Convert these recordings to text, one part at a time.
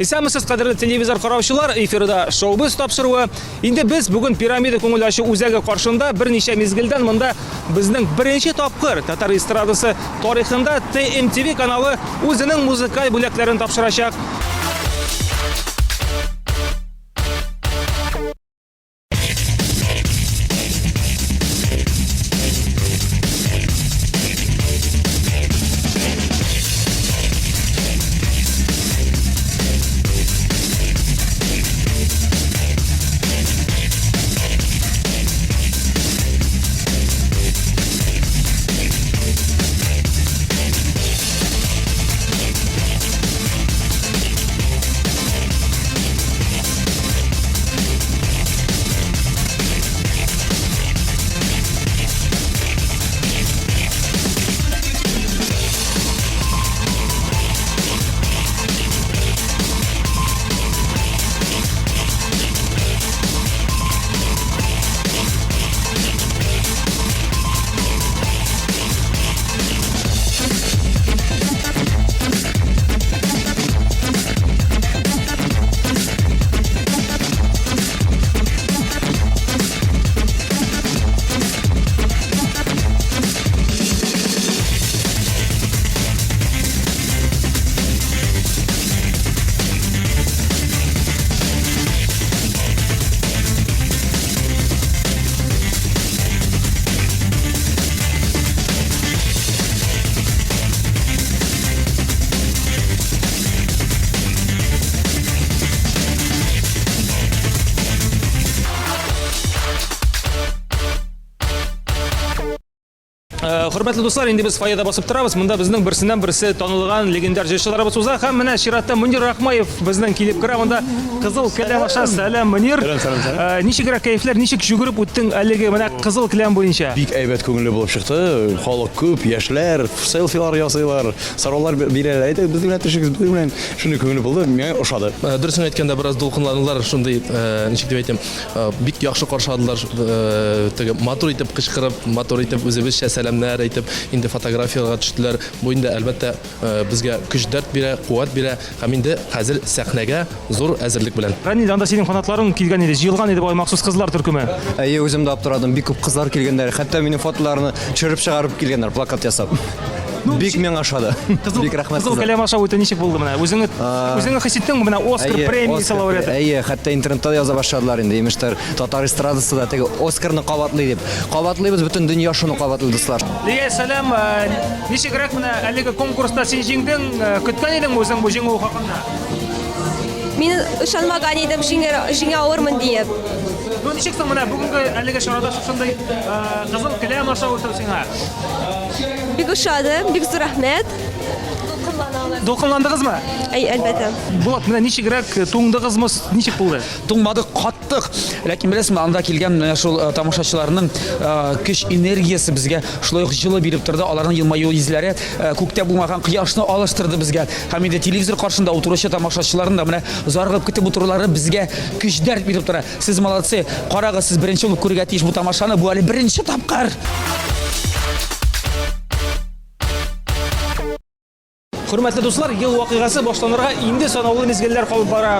Исәнмесез, кадерле телевизор караучылар, эфирда Шоу-біз тапшыруы. Инде без бүген Пирамида күңел ачу үзәге каршында берничә мизгелдән монда безнең беренче тапкыр татар эстрадасы тарихында TMTV каналы үзенең музыкаль бүләкләрен тапшырачак. Э, хөрмәтле дуслар, инде без фойеда басып торабыз. Монда безнең берсеннән берсе танылган легендар җырчыларыбыз уза һәм менә чиратта Мөнир Рахмаев безнең килеп керә. Монда кызыл келәм аша. Сәлам, Мөнир. Сәлам, сәлам, сәлам. Э, ничегрәк кәефләр, ничек жүгереп үттең әлеге менә кызыл келәм буенча? Бик әйбәт күңелле булып чыкты. Халык күп, яшьләр селфилар ясыйлар, сораулар бирәләр. Әйдә, безнең белән төшегез, безнең белән. Шундый күңелле булды, миңа ошады. Э, дөресен әйткәндә, бераз дулкынланулар шундый, ничек дип әйтим, Э, бик яхшы каршыладылар, э, теге матур итеп кычкырып, матур итеп үзебезчә сәламнәр әйтеп, инде фотографияләргә төштеләр. Бу инде, әлбәттә, э, безгә көч-дәрт бирә, куәт бирә һәм инде хәзер сәхнәгә зур әзерлек белән. Ранил, анда синең фанатларың килгән иде, җыелган иде бугай махсус кызлар төркеме. Әйе, үзем дә аптырадым, бик күп кызлар килгәннәр, хәтта минем фотоларны төшереп чыгарып килгәннәр, плакат ясап. Бик миңа ошады. Кызыл, Бик рәхмәт. Кызыл каләм аша үтү ничек булды менә? Үзеңне үзеңне хис иттеңме менә Оскар премиясе лауреаты? Әйе, хәтта интернетта да яза башладылар инде, имештер, татар эстрадасы да теге Оскарны кабатлый дип. Кабатлыйбыз, бөтен дөнья шуны кабатлый, дуслар. Лия, сәлам. Ничегрәк менә әлеге конкурста син җиңдең? Көткән идеңме үзең бу җиңү хакында? Мин ышанмаган идем, җиңә алырмын диеп. Ну, ничек соң менә бүгенге әлеге чарада шушындый кызыл келәм аша үтү сиңа? Бик ошады, бик зур рәхмәт. Дулкынландыгызмы? Әй, әлбәттә. Булат, менә ничегрәк туңдыгызмы, ничек булды? Туңмадык, каттык. Ләкин беләсеңме, анда килгән менә шул э, тамашачыларның э, көч энергиясе безгә шулай ук җылы биреп торды. Аларның елмаю йөзләре э, күктә булмаган кояшны алыштырды безгә. Һәм инде телевизор каршында утыручы тамашачыларның да менә зарыгып көтеп утырулары безгә көч-дәрт биреп тора. Сез молодцы. Карагыз, сез беренче булып күрергә тиеш бу тамашаны. Бу әле беренче тапкыр. Хөрмәтле дуслар, ел вакыйгасы башланырга инде санаулы мизгелләр калып бара.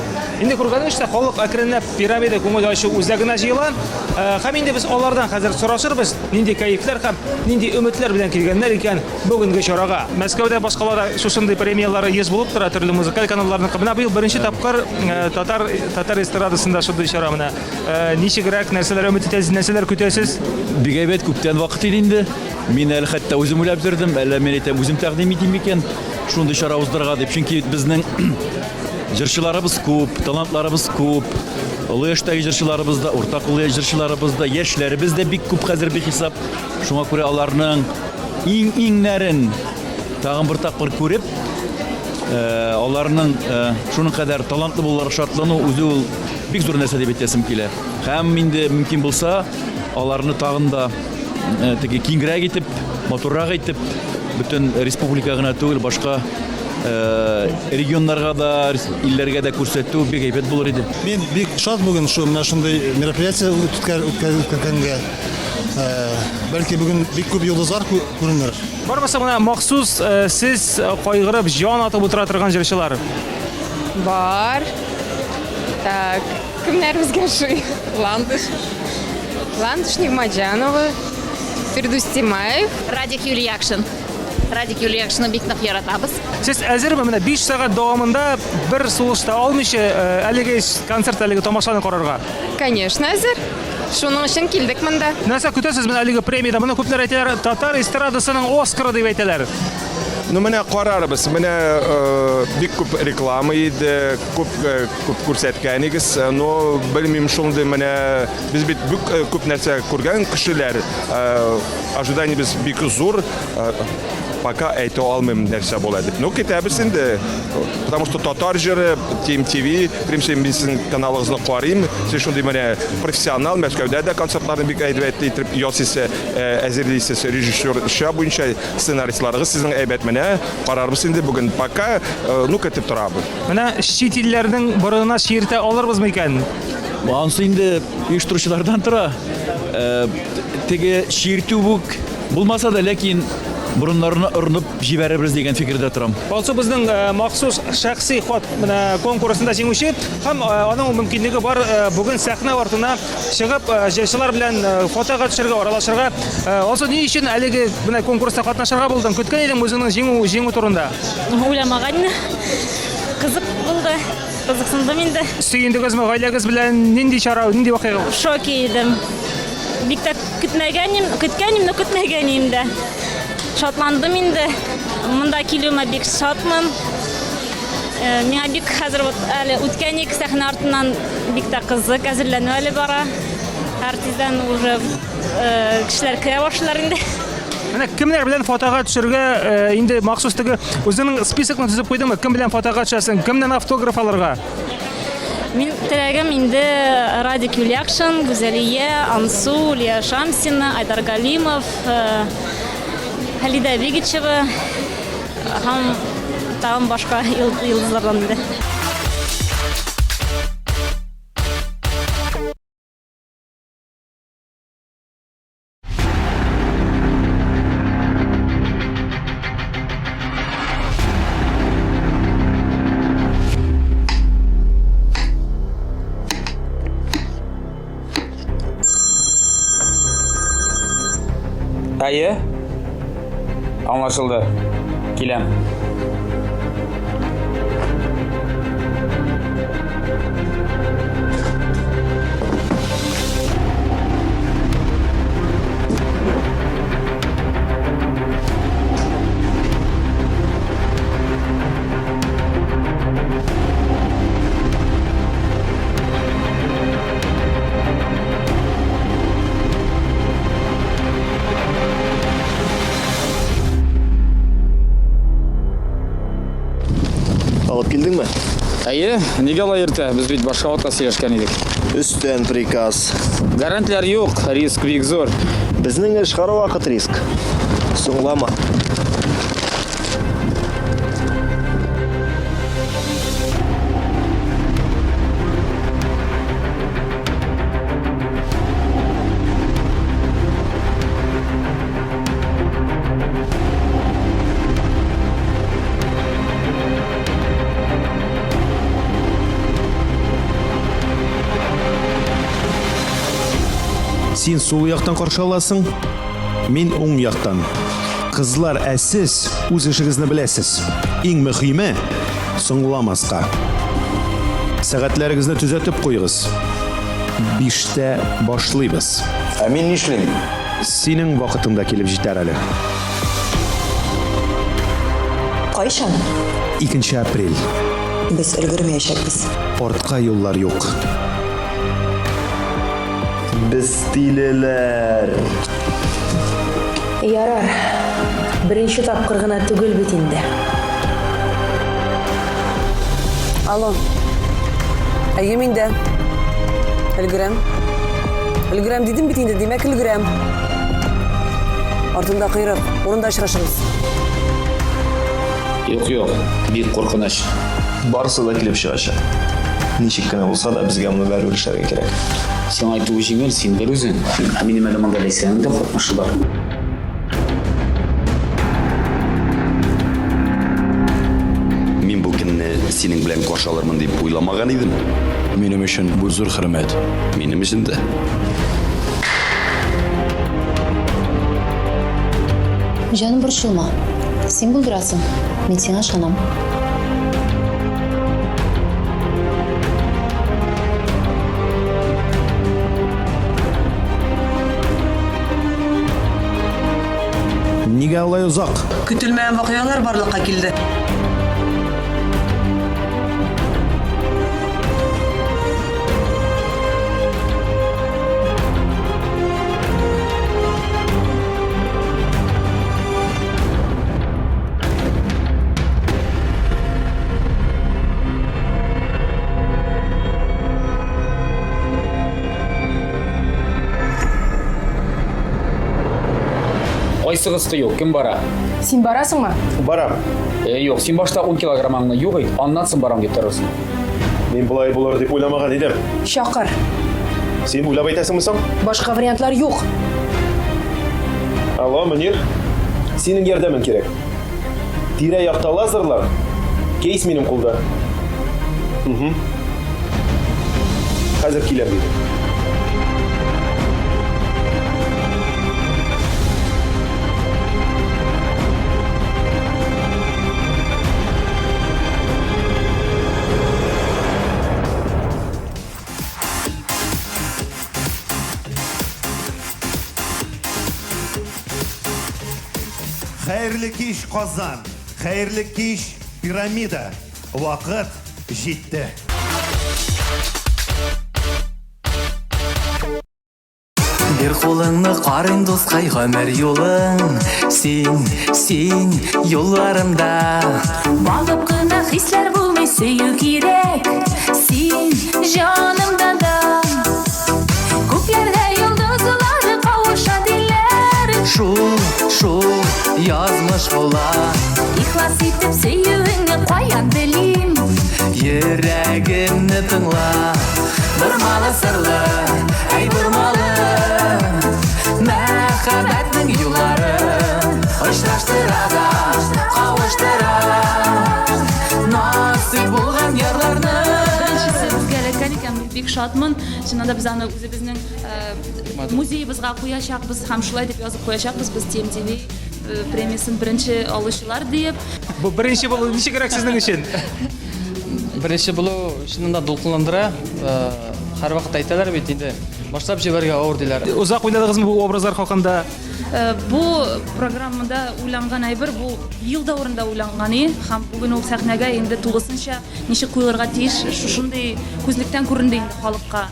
Инде күргәнегезчә, халык әкренләп пирамида күңел ачу үзәгенә җыела. Э, һәм инде без алардан хәзер сорашырбыз, нинди кәефләр һәм нинди өметләр белән килгәннәр икән бүгенге чарага. Мәскәүдә башкалада шушындый премияләр еш булып тора, төрле музыкаль каналларныкы. Менә быел беренче тапкыр э, татар татар эстрадасында шундый чара менә. Э, ничегрәк, нәрсәләр өмет итәсез, нәрсәләр көтәсез? Бик әйбәт, күптән вакыт иде инде. Мин әле хәтта үзем уйлап йөрдем, әллә мин әйтәм, үзем тәкъдим итим микән шундый чара уздырырга дип. Чөнки безнең җырчыларыбыз күп, талантларыбыз күп. Олы яшьтәге җырчыларыбыз да, урта куллы җырчыларыбыз да, яшьләребез дә бик күп хәзер бихисап. Шуңа күрә аларның иң-иңнәрен тагын бер тапкыр күреп, э, аларның э, шуның кадәр талантлы булулары шатлану үзе ул бик зур нәрсә дип әйтәсем килә. Һәм инде мөмкин булса, аларны тагын да э, теге киңрәк итеп, матуррак итеп, бөтен республика гына түгел, башка регионнарга да, илләргә дә күрсәтү бик әйбәт булыр иде. Мин бик шат бүген шул менә шундый мероприятие үткәргәнгә. Э, бәлки бүген бик күп йолдызлар күренер. Бармаса менә махсус э, сез э, кайгырып, җан атып утыра торган җырчылар. Бар. Так, кемнәр безгә ошый? Ландыш. Ландыш Нигмаҗанова, Фирдүс Тимаев. Радик Юльякшин. Радик Юльякшинны бик нык яратабыз. Сез әзерме менә 5 сәгать дәвамында бер сулыш та алмыйча э, әлеге концерт, әлеге тамашаны карарга? Конечно, әзер. Шуның өчен килдек монда. Нәрсә көтәсез менә әлеге премиядә? Моны күпләр әйтәләр, татар эстрадасының Оскары дип әйтәләр. Ну, менә карарбыз. Менә э, бик күп реклама иде, күп э, күп күрсәткән идегез. Но белмим шундый менә без бит бик э, күп нәрсә күргән кешеләр. Э, ожиданиебез бик зур. Э, пока әйтә алмыйм нәрсә була дип. Ну, китәбез инде. Потому что татар җыры, Team TV, Примсе мин сезнең каналыгызны карыйм. Сез шундый менә профессионал, Мәскәүдә дә концертларны бик әйбәт итеп ясыйсыз, әзерлисез, режиссер буенча сценаристларыгыз сезнең әйбәт менә. Карарбыз инде бүген. Пока, ну, көтеп торабыз. Менә чит илләрнең борынына чиертә алырбызмы икән? Анысы инде оештыручылардан тора. Теге чиертү үк булмаса да, ләкин борыннарына орынып җибәрербез дигән фикердә торам. Алсу безнең э, махсус шәхси хат менә конкурсында җиңүче һәм э, аның мөмкинлеге бар э, бүген сәхнә артына чыгып җырчылар белән фотога төшәргә, аралашырга. Алсу, ни өчен әлеге менә конкурста катнашырга булдың? Көткән идең үзеңнең җиңү җиңү турында? Уйламаган. Кызык булды. Кызыксындым инде. Сөендегезме гаиләгез белән? Нинди чара, нинди вакыйга? В шоке идем. Бик тә көтмәгәнем, көткәнем, но көтмәгәнем дә. Шатландым инде. Монда килүемә бик шатмын. Э, миңа бик хәзер вот әле үткән ик сәхнә артыннан бик тә кызык әзерләнү әле бара. Һәр тиздән уже э, кешеләр керә башлар инде. Менә кемнәр белән фотога төшергә э, инде махсус теге үзеңнең списокны төзеп куйдыңмы? Кем белән фотога төшәсең, кемнән автограф алырга? Мин теләгем инде Радик Юльякшин, Гүзәлия, Ансу, Лия Шамсина, Айдар Галимов, э, Халида Бигичева һәм тагын башка йолдызлардан инде. Әйе. Аңлашылды. Киләм. Алып килдеңме? Әйе, нигә алай иртә? Без бит башка вакытта сөйләшкән идек. Өстән приказ. Гарантлар юк, риск бик зур. Безнең эш һәрвакыт риск. Соңлама. Син сул яктан каршы аласың, мин уң яктан. Кызлар, ә сез үз эшегезне беләсез. Иң мөхиме, соңламаска. Сәгатьләрегезне төзәтеп куегыз. Биштә башлыйбыз. Ә мин нишлим? Синең вакытың да килеп җитәр әле. Кайчан? 2 апрель. Без өлгермәячәкбез. Артка юллар юк. Без тилеләр. Ярар. Беренче тапкыр гына түгел бит инде. Алло. Әйе, мин дә. Өлгерәм. Өлгерәм дидем бит инде, димәк өлгерәм. Артында койрык, урында очрашырбыз. Юк, юк, бик куркыныч. Барысы да килеп чыгачак. Ничек кенә булса да, безгә моны бәрү эшләргә кирәк. Сиңа әйтүе җиңел, син бер үзең. Ә минем әле монда Ләйсәнең дә катнашы бар. Мин бу көнне синең белән каршы алырмын дип уйламаган идем. Минем өчен бу зур хөрмәт. Минем өчен дә. Җаным, борчылма. Син булдырасың. Мин сиңа ышанам. Нигә алай озак? Көтелмәгән вакыйгалар барлыкка килде. Кайсыгыз кыю? Кем бара? Син барасыңмы? Барам. Э, юк, син башта 10 килограммыңны юк ит, аннан соң барам дип торырсың. Мин болай булыр дип уйламаган идем. Чакыр. Син уйлап әйтәсеңме соң? Башка вариантлар юк. Алло, Мөнир. Синең ярдәмең кирәк. Тирә-якта лазерлар. Кейс минем кулда. Угу. Хәзер киләм диде. Хәерле кич, Казан! Хәерле кич, Пирамида! Вакыт җитте. Бир кулыңны карыйм, дускай, гомер юлың. Син, син юлларымда. Балып кына хисләр булмый, сөю кирәк. Син җанымда да. Күкләрдә йолдызлар кавыша диләр. Шул, шул язмыш була. Ихлас итеп сөюеңне каян белим? Йөрәгемне тыңла. Бормалы сырлы, әй бормалы. Мәхәббәтнең юллары очраштыра да, кавыштыра. Насыйп булган ярларны. Беренчесе безгә эләккән икән, мин бик шатмын. Чыннан да без аны үзебезнең э, музеебызга куячакбыз һәм шулай дип язып куячакбыз без TMTV э, премиясен беренче алучылар диеп. Бу беренче булу ничегрәк сезнең өчен? Беренче булу чыннан да дулкынландыра. Э, һәрвакыт әйтәләр бит инде, башлап җибәрергә авыр диләр. Озак уйладыгызмы бу образлар хакында? Э, бу программада уйланган әйбер, бу ел дәверендә уйланган и, һәм бүген ул сәхнәгә инде тулысынча ничек куелырга тиеш, шушындый күзлектән күренде инде халыкка.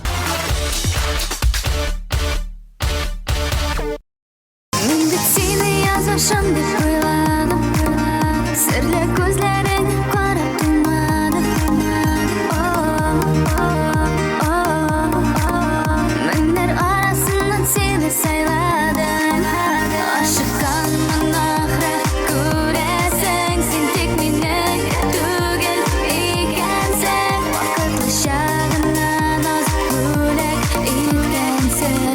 Мин бит сине язмышым дип уйладым. Серле күзләреңә карап туймадым. Меңнәр арасыннан сине сайладым. Ашыкканмын ахры, күрәсең, син тик минеке түгел икәнсең. Вакытлыча гына наз бүләк иткәнсең.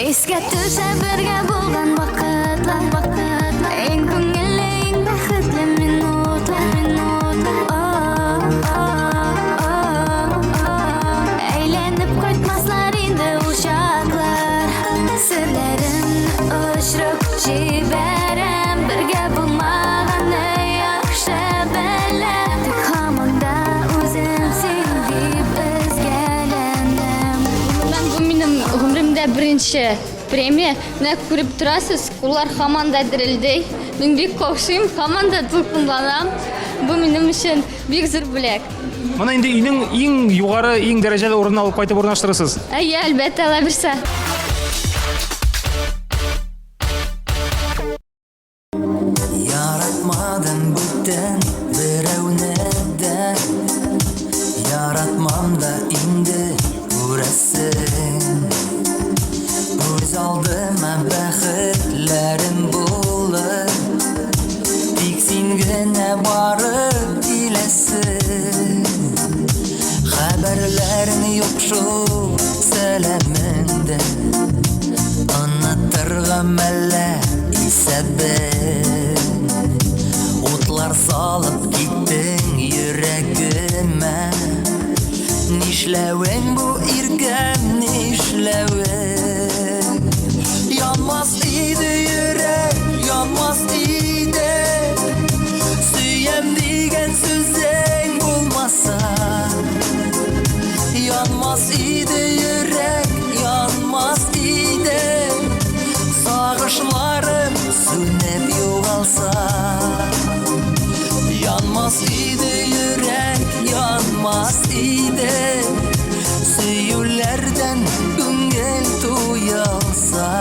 Искә төшә бергә булган вакытлар, вакытлар. Иң күңелле, иң бәхетле минутлар, минутлар. Әйләнеп кайтмаслар инде ул чаклар. Серләремне очырып җибәрәм, бергә булмаганны яхшы беләм. Тик һаман да үзем син дип өзгәләнәм. Гомумән, бу минем гомеремдә беренче премия. Менә күреп торасыз, куллар һаман да дерелди. Мин бик каушыйм, һаман да дулкынланам. Бу минем өчен бик зур бүләк. Моны инде өйнең иң югары, иң дәрәҗәле урынына алып кайтып урнаштырырсыз. Әйе, әлбәттә, алабирса. Яратмадым бүтән берәүне дә Яратмам да инде күрәсең Күз алдыма бәхетләрем булыр Тик син генә барып киләсең Хәбәрләрең юк шул сәламең дә. йөрәгемә. Нишләвең бу, иркәм, нишләвең? Янмас иде йөрәк, янмас иде. Сөям дигән сүзең булмаса. Янмас иде йөрәк, янмас иде. Сагышларым сүнеп югалса. Янмас иде йөрәк, янмас иде. Сөюләрдән күңел туялса.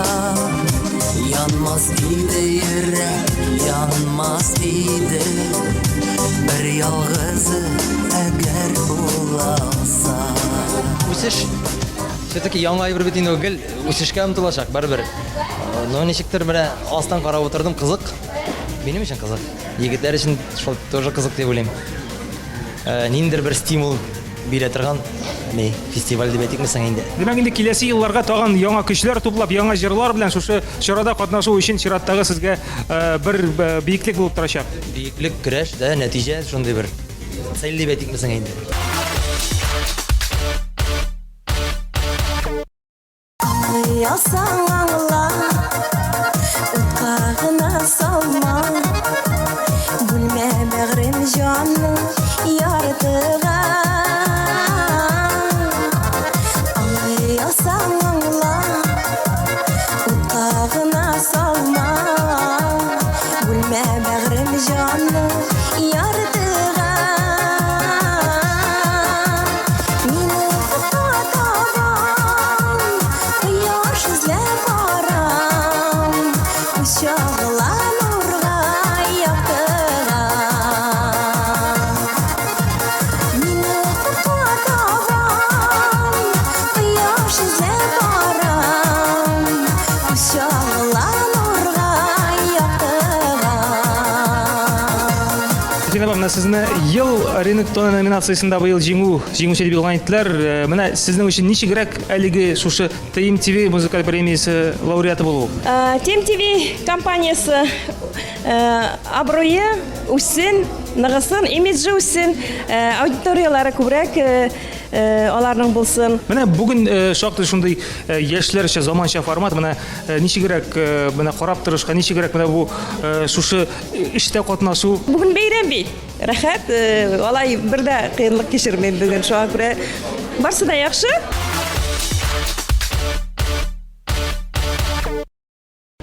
Янмас иде йөрәк, янмас иде. Бер ялгызы әгәр булалса. Үсеш все-таки яңа әйбер бит инде ул, гел үсешкә омтылачак барыбер. Но ничектер менә астан карап утырдым, кызык. Минем өчен кызык. Егетләр өчен шул тоже кызык дип уйлыйм. Э, ниндидер бер стимул бирә торган ни фестиваль дип әйтикме соң инде. Димәк, инде киләсе елларга тагын яңа көчләр туплап, яңа җырлар белән шушы чарада катнашу өчен чираттагы сезгә э, бер э, биеклек булып торачак. Биеклек, көрәш, да, нәтиҗә шундый бер цель дип әйтикме соң инде. Аңлый аңла, утка гына салма. Бүлмә бәгърем җанны яртыга. Аңлый алсаң аңла, утка гына салма. Бүлмә бәгърем җанны яртыга. Мин офыкка табам, кояш эзләп барам, күз чагыла нурга, яктыга. Мин офыкка табам, кояш эзләп барам, күз чагыла нурга, яктыга. Зинә апа, менә сезне ел рингтоны номинациясендә быел җиңү, җиңүче дип игълан иттеләр. Э, менә сезнең өчен ничегрәк әлеге шушы TMTV музыкаль премиясе лауреаты булу? Э, TMTV компаниясе э, абруе үссен, ныгысын, имиджы үссен, аудиторияләре күбрәк аларның булсын. Менә бүген шактый шундый яшьләрчә, заманча формат. Менә ничегрәк менә карап торышка, ничегрәк менә бу шушы эштә катнашу. Бүген бәйрәм бит. Рәхәт, э, алай бер дә кыенлык кичермим бүген. Шуңа күрә барсы да яхшы.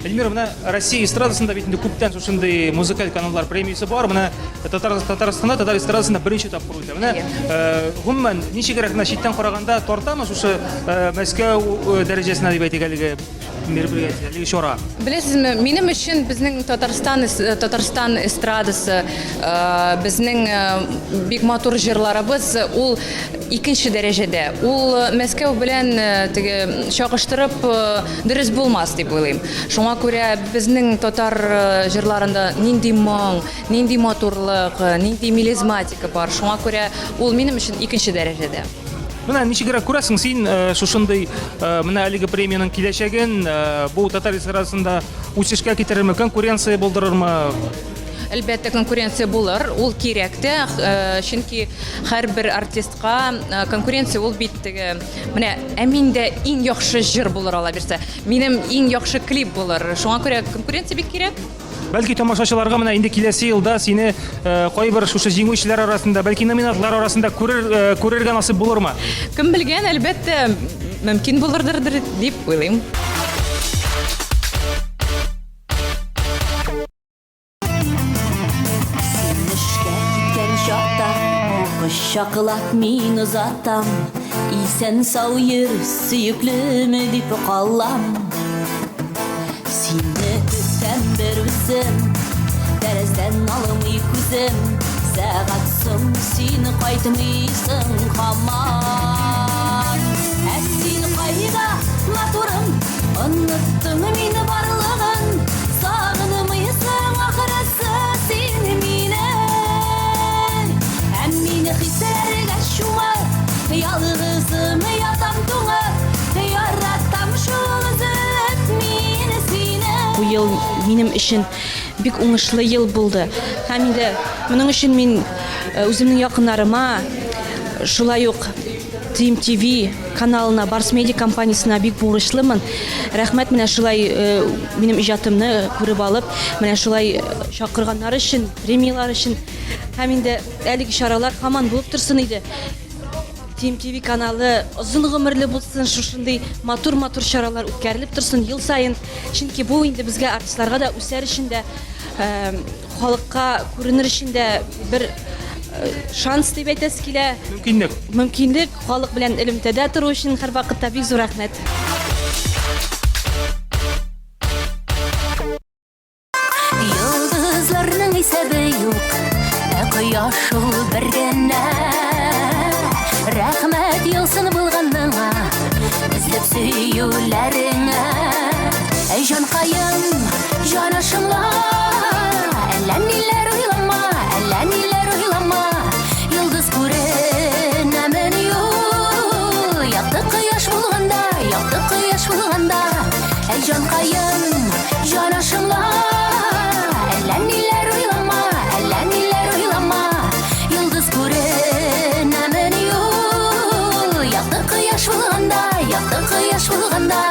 Эльмира, менә Россия эстрадасында бит инде күптән шушындый музыкаль каналлар премиясе бар. Менә Татар Татарстанда татар эстрадасында беренче тапкыр үтә. Менә э, гомумән ничегрәк менә читтән караганда тартамы шушы э, Мәскәү дәрәҗәсенә дип әйтик әлеге мероприятие, әлеге чара? Беләсезме, минем өчен безнең Татарстан э, Татарстан эстрадасы, э, безнең э, бик матур җырларыбыз ул икенче дәрәҗәдә. Ул Мәскәү белән теге чагыштырып дөрес булмас дип уйлыйм. Шуңа күрә безнең татар җырларында нинди моң, нинди матурлык, нинди мелизматика бар. Шуңа күрә ул минем өчен икенче дәрәҗәдә. Менә ничегрәк күрәсең син э, шушындый э, менә әлеге премиянең киләчәген, э, бу татар эстрадасында үсешкә китерерме, конкуренция булдырырмы? Әлбәттә, конкуренция булыр, ул кирәк тә, чөнки һәрбер артистка конкуренция ул бит теге, менә ә миндә иң яхшы җыр булыр ала бирсә, минем иң яхшы клип булыр. Шуңа күрә конкуренция бик кирәк. Бәлки тамашачыларга менә инде киләсе елда сине э, кайбер шушы җиңүчеләр арасында, бәлки номинантлар арасында күрер, э, күрергә насыйп булырмы? Кем белгән, әлбәттә, мөмкин булырдыр дип уйлыйм. Син эшкә киткән чакта кочаклап мин озатам. Исән-сау йөр, сөеклем дип калам. Сине көтәм бер үзем, тәрәздән алмый күзем. Сәгать соң, син кайтмыйсың һаман. Ә син кайда, матурым, оныттың мине барлыгын. Сагынмыйсың ахрысы син мине. Ә мин хисләргә чумып, ялгызым ятам туңып. Яратам шул өзеп мин сине. Бу ел минем өчен бик уңышлы ел булды. Һәм инде моның өчен мин Үземнең якыннарыма, шулай ук Team TV каналына, Барс Медиа компаниясенә бик бурычлымын. Рәхмәт менә шулай минем иҗатымны күреп алып, менә шулай чакырганнары өчен, премияләр өчен. Һәм инде әлеге чаралар һаман булып торсын иде. Team TV каналы озын гомерле булсын, шушындый матур-матур чаралар үткәрелеп торсын ел саен. Чөнки бу инде безгә артистларга да үсәр өчен дә, халыкка күренер өчен дә бер шанс дип әйтәсе килә. Мөмкинлек. Мөмкинлек, халык белән элемтәдә тору өчен һәрвакытта бик зур рәхмәт. Йолдызларның исәбе юк, ә кояш ул бер генә. Рәхмәт яусын булганыңа, эзләп сөюләреңә. Әй җанкаем, җанашымла, әллә ниләр уйлама, әллә ниләр уйлама. Йолдыз күренәмени ул, якты кояш булганда, якты кояш булганда. Әй җанкаем, җанашымла, әллә ниләр уйлама, әллә ниләр уйлама. Йолдыз күренәмени ул, якты кояш булганда, якты кояш булганда.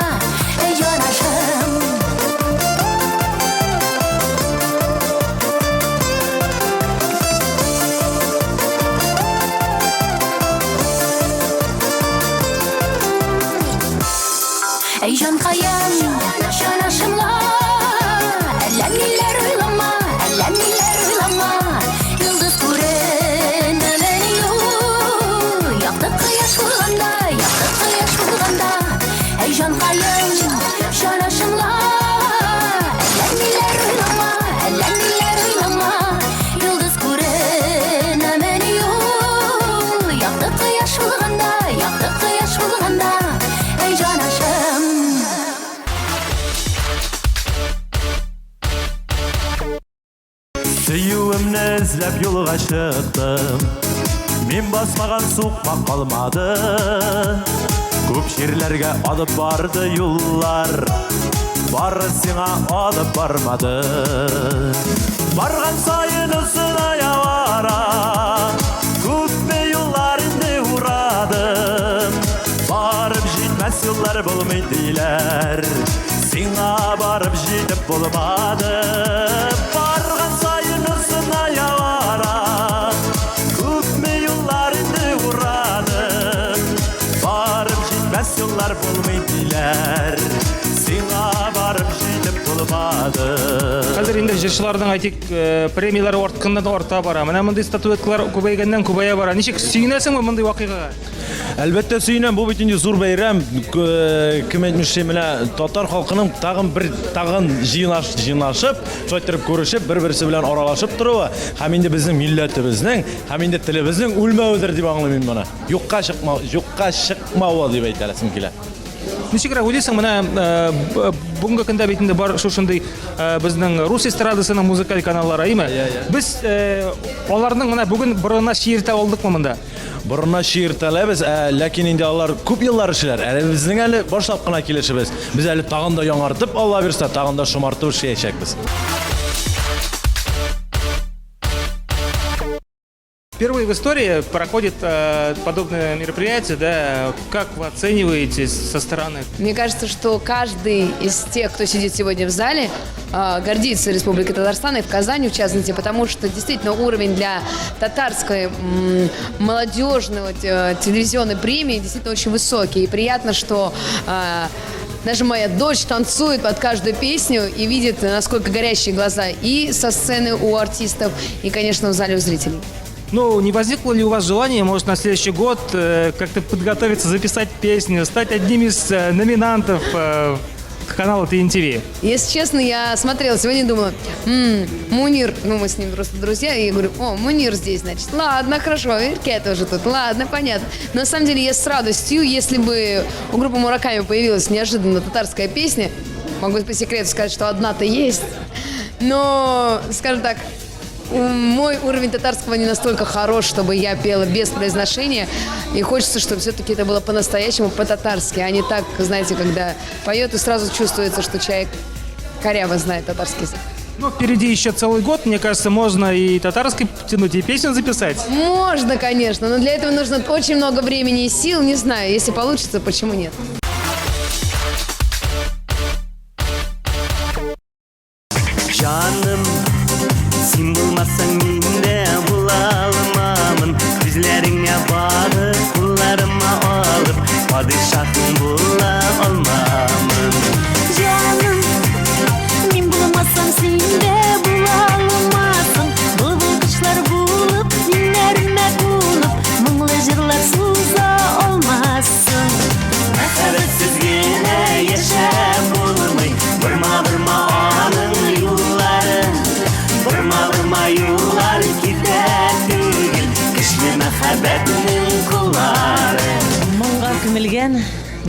Әй җанашым. Әй җанкаем, җанашымла, әллә ниләр уйлама, әллә ниләр уйлама. Йолдыз күренәмени ул, якты кояш булганда, якты кояш булганда. Әй җанкаем, җанашымла, әллә ниләр уйлама, әллә ниләр уйлама. Йолдыз күренәмени ул, якты кояш булганда, якты кояш булганда. Әй җанашым. Сөюемне эзләп юлга чыктым. Мин басмаган сукмак калмады. Күп җирләргә алып барды юллар. Бары сиңа алып бармады. Барган саен озыная бара. Күпме юллар инде урадым. Барып җитмәс юллар булмый диләр. Сиңа барып җитеп булмады. Барган саен озыная бара. Күпме юллар инде урадым. Барып җитмәс юллар булмый диләр. Сиңа барып җитеп булмады. Хәзер инде җырчыларның әйтик, э, премияләре артканнан арта бара. Менә мондый статуэткалар күбәйгәннән күбәя бара. Ничек сөенәсеңме мондый вакыйгага? Әлбәттә сөенәм, бу бит инде зур бәйрәм. Э, кем әйтмешли, менә татар халкының тагын бер тагын җыйнаш, җыйнашып, шулай иттереп күрешеп, бер-берсе белән аралашып торуы һәм инде безнең милләтебезнең һәм инде телебезнең үлмәведер дип аңлыйм мин моны. Юкка чыкма, юкка чыкмавы дип әйтәсем килә. Ничегрәк уйлыйсың, менә э, бүгенге көндә бит инде бар шушындый э, безнең рус эстрадасының музыкаль каналлары, әйме? Без э, аларның менә бүген борынына чиертә алдыкмы монда? Борынына чиертәләбез, ә, ләкин инде алар күп еллар эшләр. Әле безнең әле башлап кына килешебез. Без әле тагын да яңартып, Алла бирсә, тагын да шомартып эшләячәкбез. Впервые в истории проходит э, подобное мероприятие, да? Как вы оцениваете со стороны? Мне кажется, что каждый из тех, кто сидит сегодня в зале, э, гордится Республикой Татарстан и в Казани, в частности, потому что действительно уровень для татарской молодежной э, телевизионной премии действительно очень высокий. И приятно, что э, даже моя дочь танцует под каждую песню и видит, насколько горящие глаза и со сцены у артистов, и, конечно, в зале у зрителей. Ну, не возникло ли у вас желание, может, на следующий год э, как-то подготовиться, записать песню, стать одним из э, номинантов э, канала ТНТВ? Если честно, я смотрела сегодня и думала, м-м, Мунир, ну мы с ним просто друзья, и я говорю, о, Мунир здесь, значит, ладно, хорошо, Ирке тоже тут, ладно, понятно. Но на самом деле я с радостью, если бы у группы Мураками появилась неожиданно татарская песня, могу по секрету сказать, что одна-то есть, но, скажем так, мой уровень татарского не настолько хорош, чтобы я пела без произношения. И хочется, чтобы все-таки это было по-настоящему, по-татарски, а не так, знаете, когда поет и сразу чувствуется, что человек коряво знает татарский язык. Ну, впереди еще целый год, мне кажется, можно и татарский тянуть, и песню записать. Можно, конечно, но для этого нужно очень много времени и сил. Не знаю, если получится, почему нет. Җаным, син булмасаң мин дә була алмамын. Күзләреңә багып, кулларыма алып, падишаһың була алмамын. Җаным, мин булмасам син дә була алмассың. Былбыл кошлар булып, иңнәремә кунып, моңлы җырлар суза алмассың. Мәхәббәтсез генә яшәп булмый, борма-борма аның юллары. Борма-борма юллар китә түгел, көчле мәхәббәтнең куллары. Моңга күмелгән,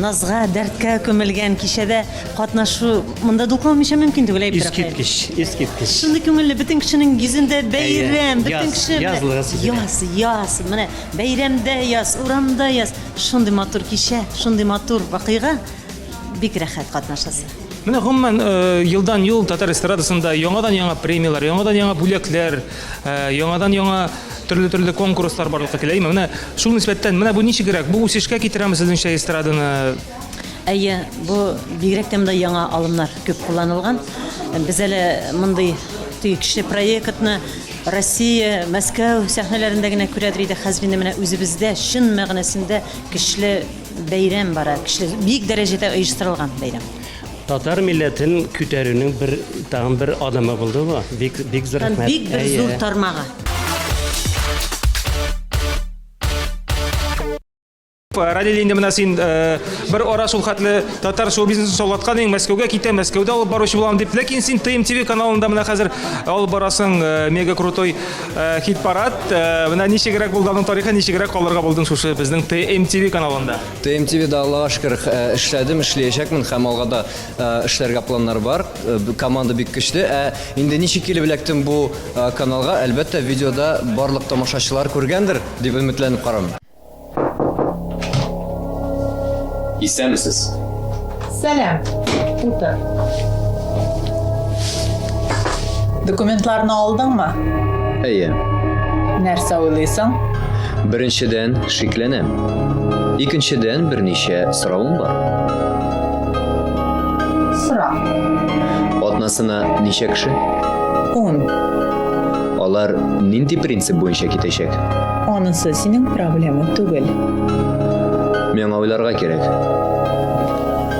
назга, дәрткә күмелгән кичәдә катнашу монда дулкынланмыйча мөмкин түгел, әйбер. Искиткеч, искиткеч. Шундый күңелле, бөтен кешенең йөзендә бәйрәм, бөтен яз, кеше менә- язлыгы сизелә. Яз, яз, менә бәйрәмдә яз, урамда яз. Шундый матур кичә, шундый матур вакыйга, бик рәхәт катнашасы. Менә гомумән э, елдан-ел татар эстрадасында яңадан-яңа премияләр, яңадан-яңа бүләкләр, э, яңадан-яңа төрле-төрле конкурслар барлыкка килә. Әйме, менә шул нисбәттән, менә бу ничегрәк? Бу үсешкә китерәме сезнеңчә эстраданы? Әйе, бу бигрәк тә монда яңа алымнар күп кулланылган. Без әле мондый теге көчле проектны Россия, Мәскәү сәхнәләрендә генә күрәдер идек. Хәзер инде менә үзебездә чын мәгънәсендә көчле бәйрәм бара, көчле, бик дәрәҗәдә оештырылган бәйрәм. Татар милләтен күтәрүнең бер тагын бер адымы булды бу. Бик бик зур Һәм рәхмәт. бик бер Әйе. зур тармагы. Радиль, инде менә син э, бер ара шул хәтле татар шоу-бизнесын шаулаткан идең, Мәскәүгә китәм, Мәскәүдә алып баручы булам дип. Ләкин син ТМТВ каналында менә хәзер алып барасың э, мега крутой э, хит-парад. Менә ничегрәк булды аның тарихы, ничегрәк калырга булдың шушы безнең ТМТВ каналында? ТМТВда Аллага шөкер эшләдем, эшләячәкмен һәм алга да эшләргә планнар бар. Команда бик көчле. Ә инде ничек килеп эләктем бу каналга, әлбәттә, видеода барлык тамашачылар күргәндер дип өметләнеп карам. Исәнмесез. Сәлам. Утыр. Документларны алдыңмы? Әйе. Нәрсә уйлыйсың? Беренчедән, шикләнәм. Икенчедән, берничә соравым бар. Сора. Атнасына ничә кеше? Ун. Алар нинди принцип буенча китәчәк? Анысы синең проблема түгел. Миңа уйларга кирәк.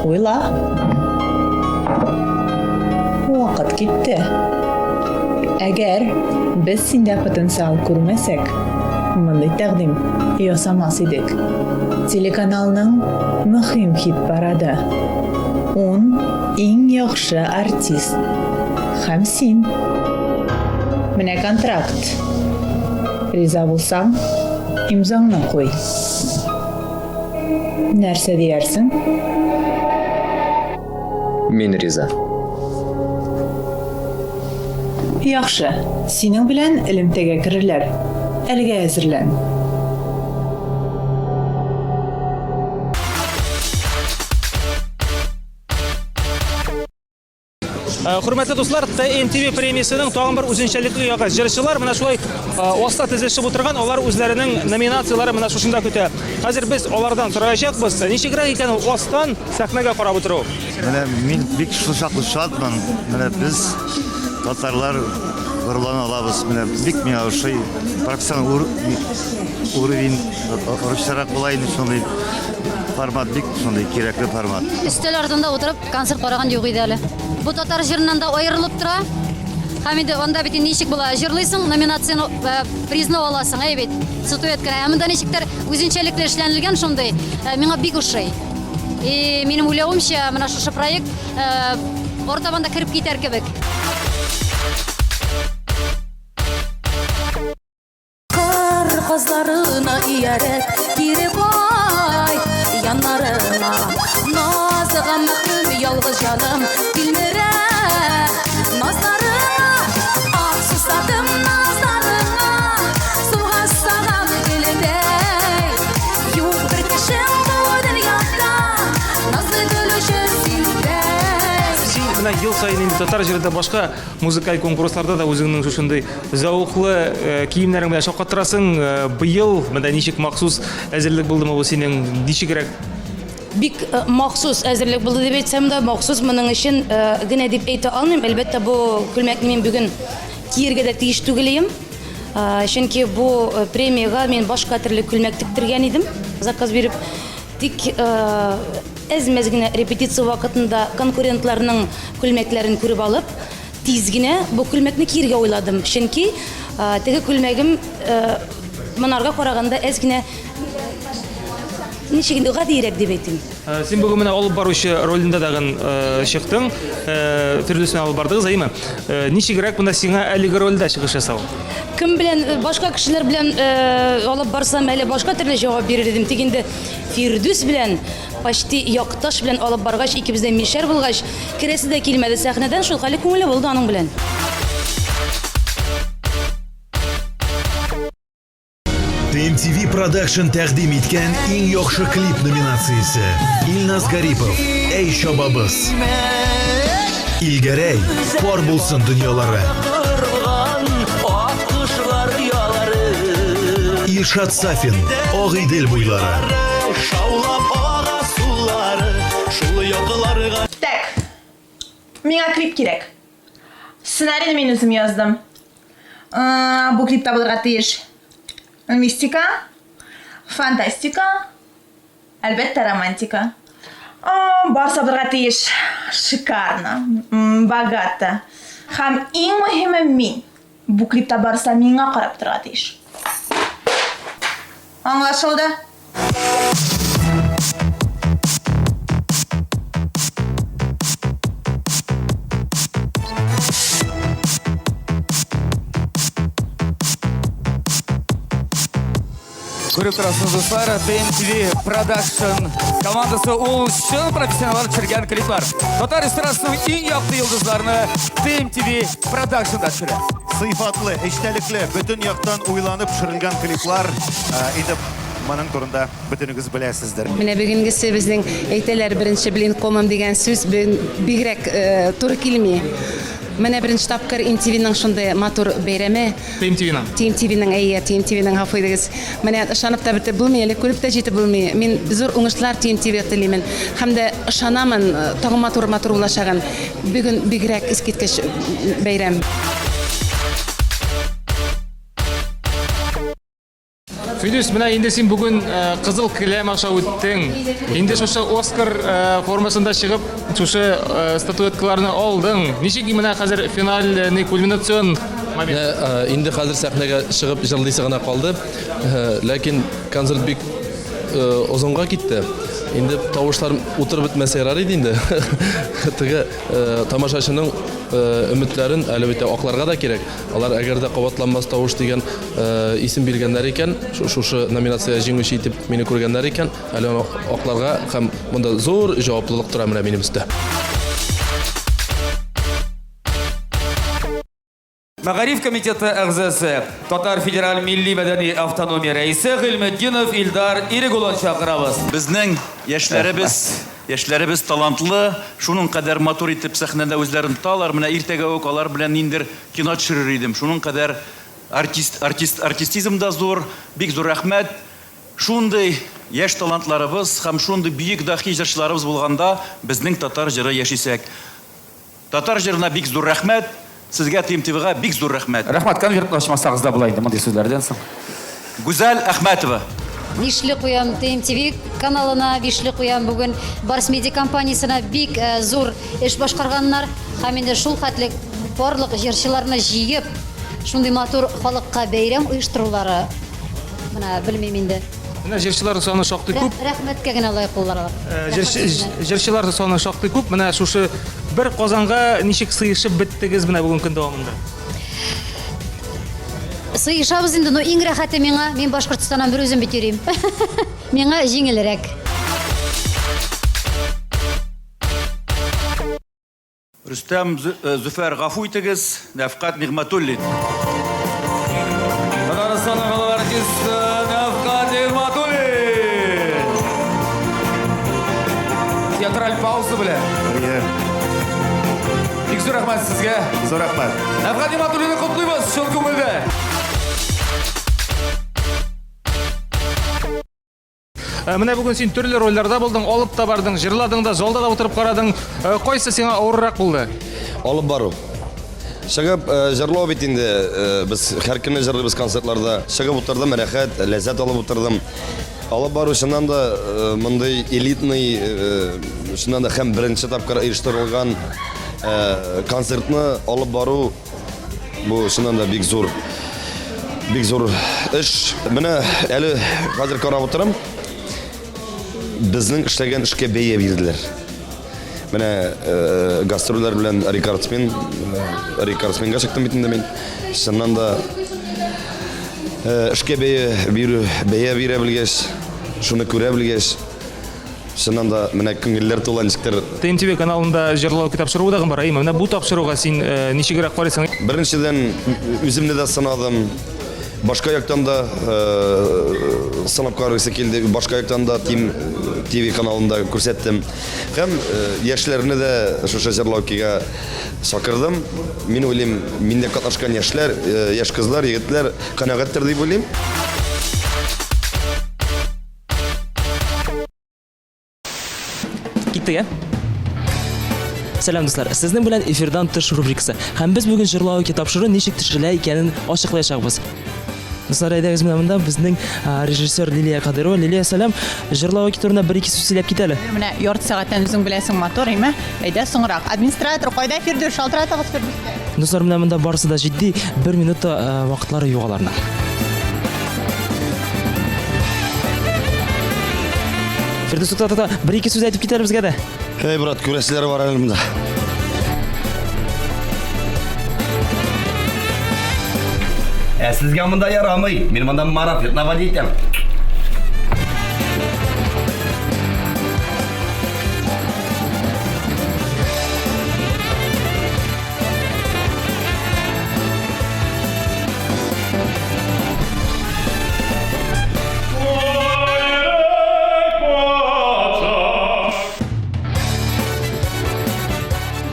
Уйла. Вакыт китте. Әгәр без синдә потенциал күрмәсәк, мондый тәкъдим ясамас идек. Телеканалның мөһим хит-парады. Ун иң яхшы артист. Һәм син. Менә контракт. Риза булсаң, имзаңны куй. Нәрсә диярсең? Мин риза. Яхшы, синең белән элемтәгә керерләр. Әлегә әзерлән. Э, хөрмәтле дуслар, TMTV премиясенең тагын бер үзенчәлекле ягы. Җырчылар менә шулай э, оста тезелешеп утырган, алар үзләренең номинацияләре менә шушында көтә. Хәзер без алардан сораячакбыз, ничегрәк икән ул астан сәхнәгә карап утыру. Менә мин бик шулчаклы шатмын. Менә без татарлар горурлана алабыз. Менә бик миңа ошый. Профессионал уровень русчарак була инде шундый формат бик шундый кирәкле формат. Өстәл артында утырып концерт караган юк иде әле. Бу татар җырыннан да аерылып тора. Һәм инде анда бит инде ничек була, җырлыйсың, номинацияне, э, призны аласың, әй бит, статуэтканы. Ә монда ничектер үзенчәлекле эшләнелгән шундый, э, миңа бик ошый. И минем уйлавымча, менә шушы проект э, артабан да кереп китәр кебек. Кыр казларына ияреп, кире кайт яннарыма. Назга мәхрүм ялгыз җаным тилмерә назларыңа. Ах, сусадым назларыңа, суга сагам гөледәй. Юк бер кешем бу дөньяда, назлы көлүче синдәй. Син менә менә ел саен инде татар җырында башка музыкаль конкурсларда да үзеңнең шушындый зәвыклы э, киемнәрең белән шаккатырасың. Э, быел менә ничек махсус әзерлек булдымы бу синең? Ничегрәк? Бик э, махсус әзерлек булды дип әйтсәм дә, махсус моның өчен генә дип әйтә алмыйм. Әлбәттә, бу күлмәкне мин бүген киергә дә тиеш түгел идем. Чөнки бу премиягә мин башка төрле күлмәк тектергән идем, заказ биреп. Тик әз-мәз генә репетиция вакытында конкурентларның күлмәкләрен күреп алып, тиз генә бу күлмәкне киергә уйладым. Чөнки теге күлмәгем монарга караганда әз генә ничек инде гадиерәк дип әйтим. Син бүген менә алып баручы ролендә тагын чыктың. Фирдүс белән алып бардыгыз, әйеме? Ничегрәк менә сиңа әлеге рольдә чыгыш ясау? Кем белән, башка кешеләр белән алып барсам, әле башка төрле җавап бирер идем. Тик инде Фирдүс белән, почти якташ белән алып баргач, икебез дә мишәр булгач, керәсе дә килмәде сәхнәдән, шул хәле күңелле булды аның белән. TMTV Production тәкъдим иткән иң яхшы клип номинациясе. Илназ Гарипов, Әй чабабыз. Илгәрәй, пар булсын дөньялары. Илшат Сафин, Агыйдел буйлары. Шаулап ага сулары, шул якларга. Так, миңа клип кирәк. Сценарийны мин үзем яздым. Бу клипта булырга тиеш мистика, фантастика, әлбәттә, романтика. Барсы булырга тиеш шикарно, богато. Һәм иң мөһиме мин. Бу клипта барысы да миңа карап торырга тиеш. Аңлашылды? Күреп торасыз, дуслар, TMTV Production командасы ул чын профессионаллар төшергән клиплар. Татар эстрадасының иң якты йолдызларны TMTV Productionда төшерә. Сыйфатлы, эчтәлекле, бөтен яктан уйланып төшерелгән клиплар э, инде моның турында бөтенегез беләсездер. Менә бүгенгесе безнең әйтәләр беренче блин комом дигән сүз бигрәк э, туры килми. Менә беренче тапкыр MTV-ның шундый матур бәйрәме. TMTV-ның. TMTV-ның, әйе, TMTV-ның гафу итегез. Менә ышанып та бетеп булмый, әле күреп тә җитеп булмый. Мин зур уңышлар TMTV телимен. Һәм дә ышанамын, э, тагын матур-матур булачагын. Бүген бигрәк искиткеч бәйрәм. Фидүс, менә инде син бүген э, кызыл келәм аша үттең. Инде шушы Оскар э, формасында чыгып, шушы э, статуэткаларны алдың. Ничек менә хәзер финальный кульминацион момент? Инде хәзер сәхнәгә чыгып җырлыйсы гына калды. Ләкин концерт бик озынга китте. Инде тавышлар утырып бетмәсә ярар иде инде. Теге тамашачының өметләрен әлбәттә акларга да кирәк. Алар әгәр дә кабатланмас тавыш дигән исем биргәннәр икән, шушы номинация җиңүче итеп мине күргәннәр икән, әле аны акларга һәм монда зур җаваплылык тора менә минем өстә. Мәгариф комитеты әгъзасы, Татар федераль милли мәдәни автономия рәисе Гыйльметдинов Илдар Ирек улын чакырабыз. Безнең яшьләребез Яшьләребез талантлы, шуның кадәр матур итеп сәхнәдә үзләрен тоталар. Менә иртәгә үк алар белән ниндер кино төшерер идем. Шуның кадәр артист, артист, артистизм да зур. Бик зур рәхмәт. Шундый яшь талантларыбыз һәм шундый бөек даһи җырчыларыбыз булганда безнең татар җыры яшисәк. Татар җырына бик зур рәхмәт, сезгә ТМТВга бик зур рәхмәт. Рәхмәт, конвертны ачмасагыз да була инде мондый сүзләрдән соң. Гүзәл Әхмәтова. Бишле куям ТМТВ каналына, бишле куям бүген Барс Медиа компаниясенә бик зур эш башкарганнар һәм инде шул хәтле барлык җырчыларны җыеп, шундый матур халыкка бәйрәм оештырулары, менә белмим инде. Менә җырчылар саны шактый күп. Рәхмәткә генә лаек булалар алар. Э, җырчылар саны шактый күп. Менә шушы бер Казанга ничек сыешып беттегез менә бүген көн дәвамында? Сыешабыз инде, но иң рәхәте миңа, мин Башкортостаннан бер үзем бит йөрим. Миңа җиңелрәк. Рөстәм Зөфәр, гафу итегез, Нәфкать Нигъмәтуллин. Татарстанның халык артисты Нәфкать Нигъмәтуллин. Театраль пауза белән. Әйе. зур рәхмәт сезгә. Зур рәхмәт. Әфган Нигъмәтуллинны котлыйбыз чын күңелдән. Э, менә бүген син төрле рольләрдә булдың, алып та бардың, җырладың да, залда да утырып карадың. Э, кайсы сиңа авыррак булды? Алып бару. Чыгып э, җырлау бит инде без һәр көнне җырлыйбыз концертларда. Чыгып утырдым, рәхәт, ләззәт алып утырдым. Алып бару чыннан да мондый элитный, чыннан да һәм беренче тапкыр оештырылган концертны алып бару Бу чыннан да бик зур бик зур эш. Менә әле хәзер карап утырам. Безнең эшләгән эшкә бәя бирделәр. Менә э, гастрольләр белән рекордсмен, э, рекордсменга чыктым бит инде мин. Чыннан да э, эшкә бәя бирү, бәя бирә белгәч, шуны күрә белгәч, Чыннан да, менә күңелләр тула ничектер. ТМТВ каналында җырлау тапшыруы да бар, әйме? Менә бу тапшыруга син э, ничегрәк карыйсың? Беренчедән, үземне дә сынадым. Башка яктан да э, сынап карыйсы килде. Башка яктан да Тим ТВ каналында күрсәттем. Һәм э, яшьләрне дә шушы җырлаукига чакырдым. Мин уйлыйм, миндә катнашкан яшьләр, яшь кызлар, егетләр канәгатьтер дип уйлыйм. Киттек, ә? Сәлам, дуслар. Сезнең белән эфирдан тыш рубрикасы. Һәм без бүген җырлау ике тапшыру ничек төшерелә икәнен ачыклаячакбыз. Дуслар, әйдәгез менә монда безнең режиссер Лилия Кадырова. Лилия, сәлам. Җырлау ике турында бер-ике сүз сөйләп кит әле. Менә ярты сәгатьтән үзең беләсең матур, әйме? Әйдә соңрак. Администратор, кайда Фирдүс? Шалтыратыгыз Фирдүскә. Дуслар, менә монда барысы да җитди, бер минут та э, вакытлары юк аларның. Фирдүс, тукта, тукта, бер-ике сүз әйтеп кит әле безгә дә. Эй, брат, күрәселәр бар әле монда. Ә сезгә монда ярамый. Мин монда марафет наводить итәм.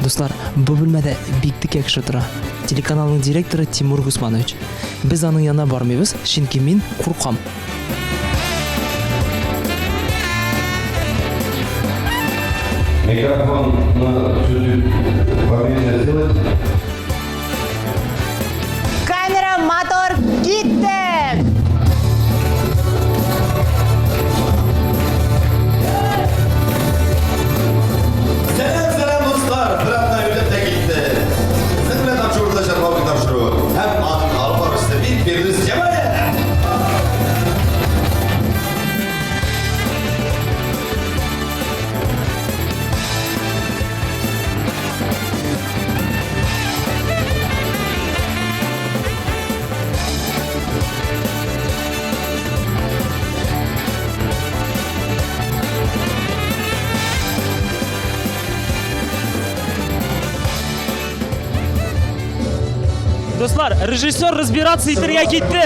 Дуслар, бу бүлмәдә бик текә кеше тора. Телеканалның директоры Тимур Гусманович. Без аның янына бармыйбыз, чөнки мин куркам. Микрофон чуть-чуть поменьше сделать. Камера, мотор, киттек! Сәлам, сәлам, дуслар! Бер атна үтеп тә китте. Сезнең белән тапшыруда җырлау тапшыруы һәм аның алып баручысы мин, Фирдүс Җамалов. Дуслар, режиссер разбираться итәргә китте.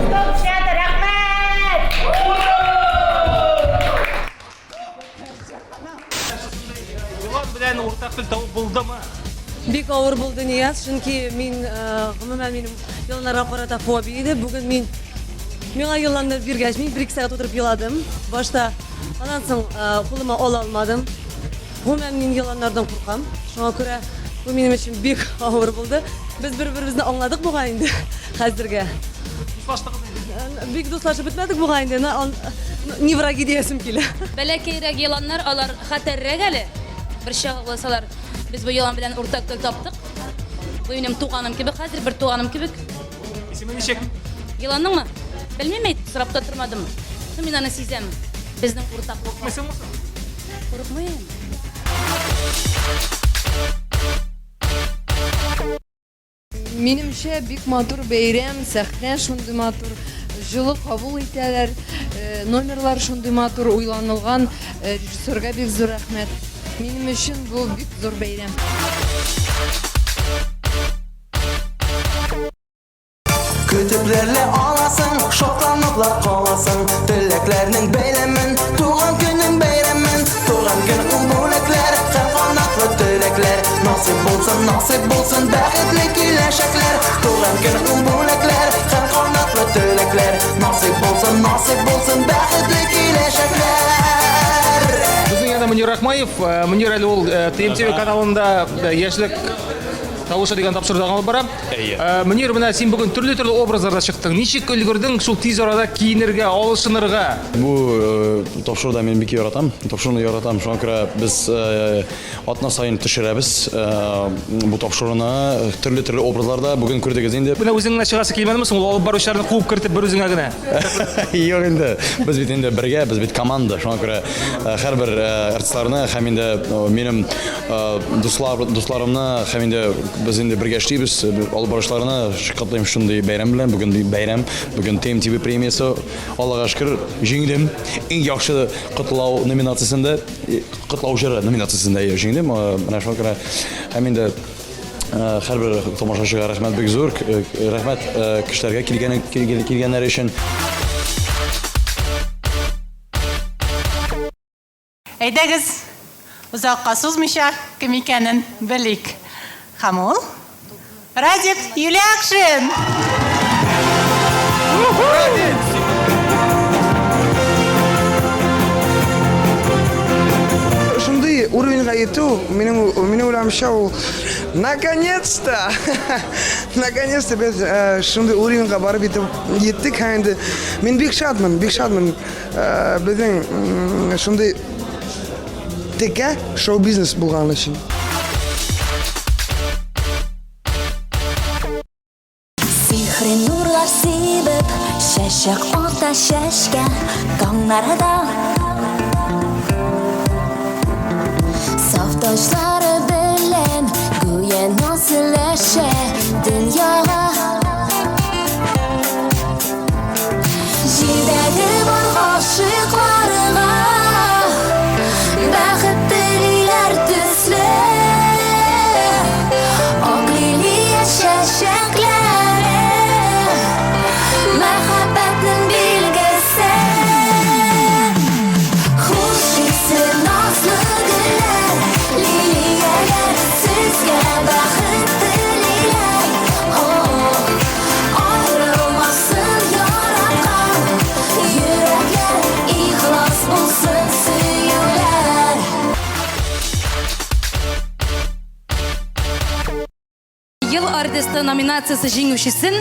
Стоп, снято, рәхмәт! Елан белән уртак тел табып булдымы? Бик авыр булды Нияз, чөнки мин э, гомумән минем еланнарга карата фобия иде. Бүген мин миңа еланны биргәч, мин бер-ике сәгать утырып еладым. Башта аннан соң э, кулыма ала алмадым. Гомумән мин еланнардан куркам. Шуңа күрә бу минем өчен бик авыр булды. Без бер-беребезне аңладык бугай инде хәзергә. Дуслаштыгыз инде. Бик дуслашып бетмәдек бугай инде, но не враги диясем килә. Бәләкәйрәк еланнар, алар хәтәррәк әле. Бер чагылсалар, без бу елан белән уртак тел таптык. Бу минем туганым кебек хәзер, бер туганым кебек. Исеме ничек? Еланныңмы? Белмим, әйт, сорап та тормадым. Ну, мин аны сизәм. Безнең уртаклык. Курыкмыйсыңмы соң? Курыкмыйм. Минемчә, бик матур бәйрәм, сәхнә шундый матур, җылы кабул итәләр, э, номерлар шундый матур уйланылган, э, режиссерга бик зур рәхмәт. Минем өчен бу бик зур бәйрәм. Көтепләрле аласың, шатланыплар каласың Теләкләрнең бәйләмен, туган көнең бәйрәмен Туган көн ул бүләкләр, һәм канатлы теләкләр Насыйп булсын, насыйп булсын, бәхетле киләчәкләр Туган көн ул бүләкләр, һәм канатлы теләкләр Насыйп булсын, насыйп булсын, бәхетле киләчәкләр Безнең янда Мөнир Рахмаев. Э, Мөнир әле ул э, ТМТВ каналында э, яшьлек тавышы дигән тапшыруда алып бара. Әйе. Э, Мөнир, менә син бүген төрле-төрле образларда чыктың. Ничек өлгердең шул тиз арада киенергә, алышынырга? Бу э, тапшыруда мин бик яратам. Тапшыруны яратам. Шуңа күрә без э, атна саен төшерәбез бу тапшыруны төрле-төрле образларда. Бүген күрдегез инде. Менә үзең генә чыгасы килмәдеме соң, ул алып баручыларны куып кертеп бер үзеңә генә? Юк инде. Без бит инде бергә, без бит команда. Шуңа күрә һәрбер артистларны һәм инде минем Дуслар, дусларымны һәм инде без инде бергә эшлибез, алып баручыларны котлыйм шундый бәйрәм белән. Бүген бәйрәм, бүген TMTV премиясе. Аллага шөкер, җиңдем. Иң яхшы котлау номинациясендә, котлау җыры номинациясендә җиңдем. Менә шуңа күрә һәм инде һәрбер тамашачыга рәхмәт бик зур. Рәхмәт кешеләргә килгән килгәннәре өчен. Әйдәгез, озакка сузмыйча, кем икәнен белик. Һәм ул Радик Юлякшин! Шундый уровеньга җитү, минем минем уйлавымча, ул наконец-то, наконец-то без э, шундый уровеньга барып җитеп җиттек һәм инде мин бик шатмын, бик шатмын. Э, безнең шундый текә шоу-бизнес булган өчен. Сихри нурлар сибеп, чәчәк ата чәчкә таңнарда. Саф таҗлары белән гүя наз өләшә дөньяга. Җирдәге бар гашыйкларга Бәхет телиләр төсле Ак лилия чәчәкләре Мәхәббәтнең билгесе Хуш исле назлы гөлләр Лилияләр сезгә бәхет телиләр О, Аерылмасын яраткан йөрәкләр, ихлас булсын сөюләр. Ел артисты номинациясе җиңүчесен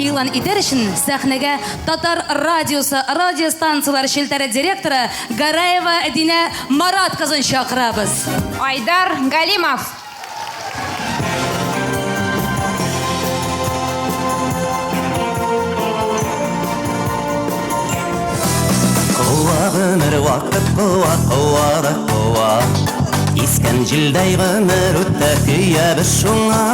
игълан итәр өчен сәхнәгә Татар радиосы радиостанцияләр челтәре директоры Гараева Динә Марат кызын чакырабыз. Айдар Галимов. Куа гомер вакыт куа, куа да куа. Искән җилдәй гомер үтә, көябез шуңа.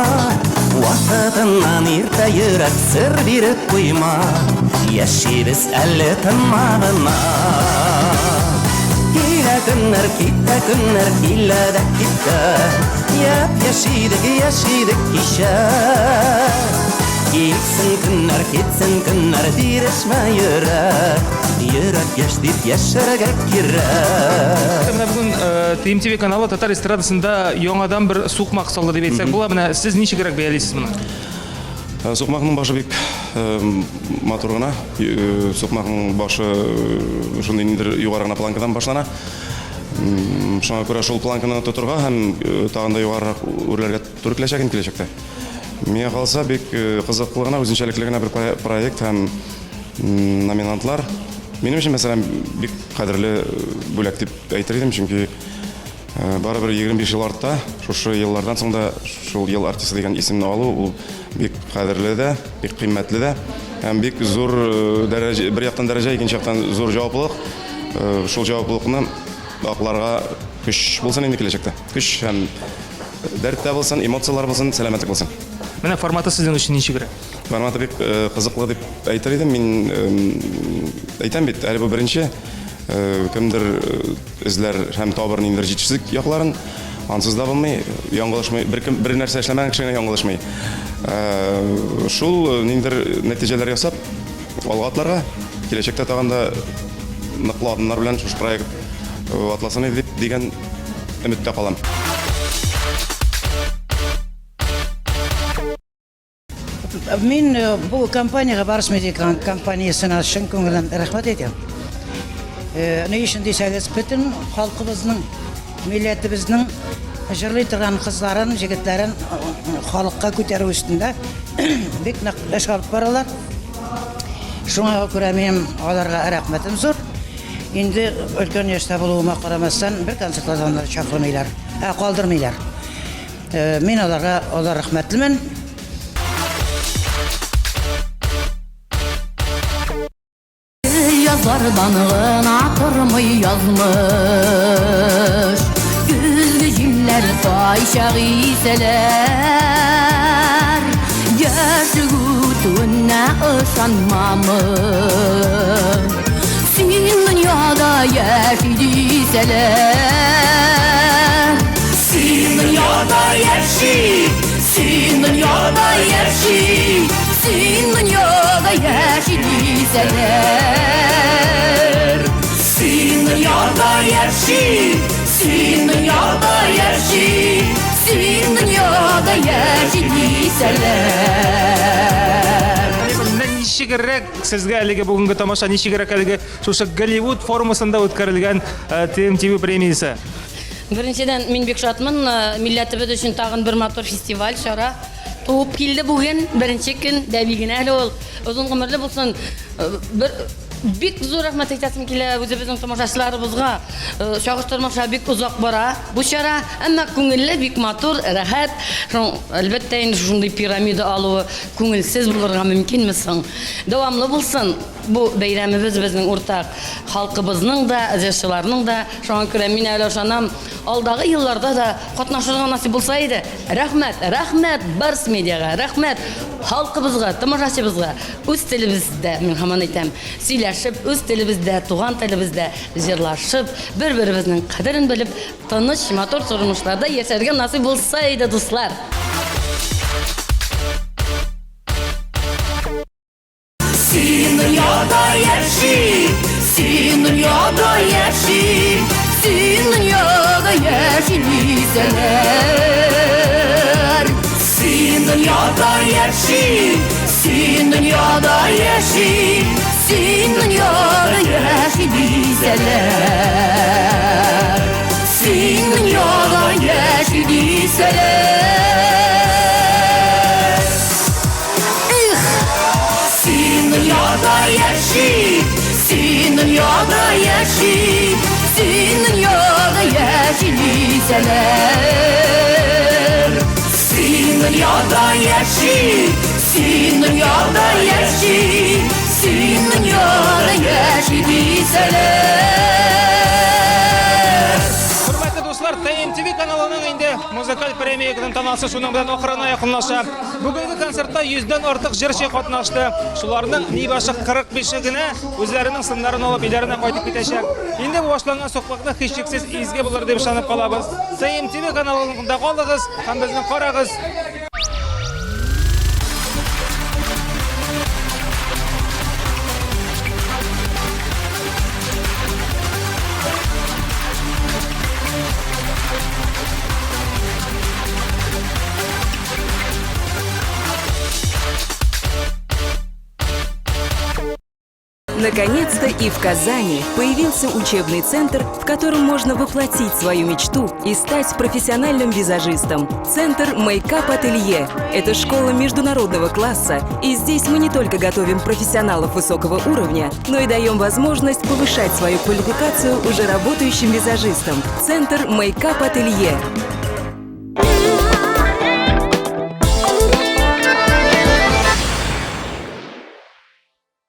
Вакытыннан иртә йөрәк сер биреп куйма. Яшибез әле тынма гына. Килә көннәр, китә көннәр, килә дә китә. Яп-яшь идек, яшь идек кичә. Килсен көннәр, китсен көннәр, бирешмә йөрәк. Йөрәк яшь дип яшәргә кирәк. Менә бүген TMTV каналы татар эстрадасында яңадан бер сукмак салды дип әйтсәк була. Менә сез ничегрәк бәялисез моны? Э, сукмакның башы бик э, матур гына. Э, сукмакның башы шундый ниндидер югары гына планкадан башлана. Шуңа күрә шул планканы тотырга һәм тагын да югарырак үрләргә туры киләчәк инде киләчәктә. Миңа калса, бик кызыклы гына, үзенчәлекле генә бер проект һәм номинантлар. Минем өчен, мәсәлән, бик кадерле бүләк дип әйтер идем, чөнки Э, барыбер 25 ел артта, шушы еллардан соң да шул ел артисты дигән исемне алу ул бик кадерле дә, бик кыйммәтле дә һәм бик зур э, дәрәҗә, бер яктан дәрәҗә, икенче яктан зур җаваплылык. Э, шул җаваплылыкны акларга көч булсын инде киләчәктә. Көч һәм Дәрт тә булсын, эмоцияләр булсын, сәламәтлек булсын. Менә форматы сезнең өчен ничегрәк? Форматы бик кызыклы дип әйтер идем. Мин әйтәм бит, әле бу беренче кемдер эзләр һәм табыр ниндидер җитешсезлек якларын. Ансыз да булмый, яңгылышмый. Беркем бер нәрсә эшләмәгән кеше генә яңгылышмый. Шул ниндидер нәтиҗәләр ясап, алга атларга, киләчәктә тагын да ныклы адымнар белән шушы проект атласын иде дип дигән өметтә калам. Мин э, бу компаниягә Барс Медиа компаниясенә чын күңелдән рәхмәт әйтәм. Э, ни өчен дисәгез, бөтен халкыбызның, милләтебезнең җырлый торган кызларын, җегетләрен э, халыкка күтәрү өстендә бик нык эш алып баралар. Шуңа күрә минем аларга рәхмәтем зур. Инде өлкән яшьтә булуыма карамастан, бер концертлардан да чакырмыйлар, ә калдырмыйлар. Э, мин аларга алар рәхмәтлемен. Язлардан гына тормый язмыш. Көзге җилләр кайчак исәләр. Яшьлек үтүенә ышанмамын. Син дөньяда яши дисәләр. Син дөньяда яши, син дөньяда яши, син дөньяда яши дисәләр. Син дөньяда яши, син дөньяда яши, син дөньяда яши дисәләр. Менә ничегрәк сезгә әлеге бүгенге тамаша, ничегрәк әлеге шушы Голливуд формасында үткәрелгән TMTV премиясе? Беренчедән, мин бик шатмын, милләтебез өчен тагын бер матур фестиваль, чара туып килде бүген, беренче көн, дәби генә әле ул. Озын гомерле булсын. Бер бик зур рәхмәт әйтәсем килә үзебезнең тамашачыларыбызга. Чагыштырмача бик озак бара бу чара, әмма күңелле, бик матур, рәхәт. Шуң, әлбәттә инде, шушындый пирамида алуы күңелсез булырга мөмкинме соң? Дәвамлы булсын. Бу бәйрәмебез безнең уртак халкыбызның да, җырчыларның да. Шуңа күрә мин әле ышанам, алдагы елларда да катнашырга насыйп булса иде. Рәхмәт, рәхмәт Барс Медиага, рәхмәт халкыбызга, тамашачыбызга. Үз телебездә, мин һаман әйтәм, сөйләшеп, үз телебездә, туган телебездә җырлашып, бер-беребезнең кадерен белеп, тыныч, матур тормышларда яшәргә насыйп булса иде, дуслар! Син дөньяда яши, син дөньяда яши, син дөньяда яши дисәләр. Син дөньяда яши, син дөньяда яши, син дөньяда яши дисәләр. Син дөньяда яши дисәләр. Эх! Син дөньяда яши, син дөньяда яши, син дөньяда яши дисәләр. Син дөньяда яши, син дөньяда яши, син дөньяда яши дисәләр. Хөрмәтле дуслар, ТМТВ каналының инде музыкаль премия тантанасы шуның белән ахырына якынлаша. Бүгенге концертта йөздән артык җырчы катнашты. Шуларның нибашы 45-е генә үзләренең сыннарын алып өйләренә кайтып китәчәк. Инде бу башланган сукмакны һичшиксез изге булыр дип ышанып калабыз. ТМТV каналында калыгыз һәм безне карагыз. Наконец-то и в Казани появился учебный центр, в котором можно воплотить свою мечту и стать профессиональным визажистом. Центр Мейкап Ателье – это школа международного класса, и здесь мы не только готовим профессионалов высокого уровня, но и даем возможность повышать свою квалификацию уже работающим визажистам. Центр Мейкап Ателье.